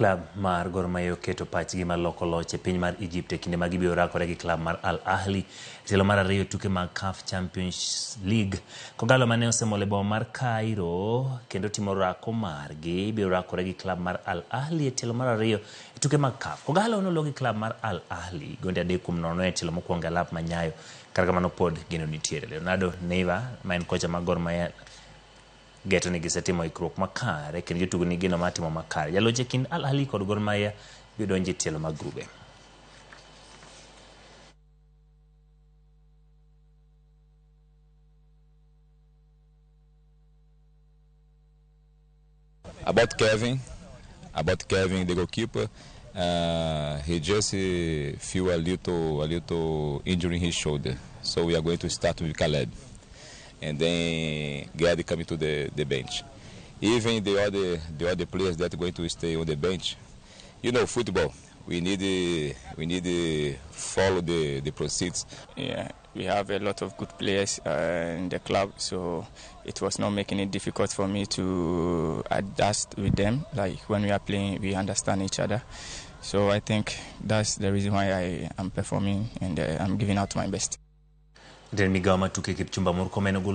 Klab mar Gor Mahia oketo pachgi mar loko loch e piny mar Egypt e kinde ma gibiro rakore gi klab mar Al Ahly e tielo mar ariyo tuke mag CAF Champions League. Kogalo mane osemol e boma mar Cairo kendo timo rako margi biro rakore gi klab mar Al Ahly e tielo mar ariyo e tuke mag CAF. Kogalo nolo gi klab mar Al Ahly gonde 3-0 e tielo mokwongo e alap ma Nyayo. Kata kamano pod geno nitiere. Leonardo Neiva ma en kocha mar Gor Mahia geto ni gisetimo ikruok makare kendo jotugo ni geno mar timo makare. Jaloch e kind Al Ahly kod Gor Mahia biro donjo e tielo mag grube. About Kevin, the goalkeeper, he just feel a little injury in his shoulder. So we are going to start with Caleb, and then Gary coming to the bench. Even the other players that are going to stay on the bench, football. We need to follow the proceeds. Yeah, we have a lot of good players in the club, so it was not making it difficult for me to adjust with them. Like when we are playing, we understand each other. So I think that's the reason why I am performing and I'm giving out my best. Jatend migao mar tuke Kipchumba Murkomen ogolo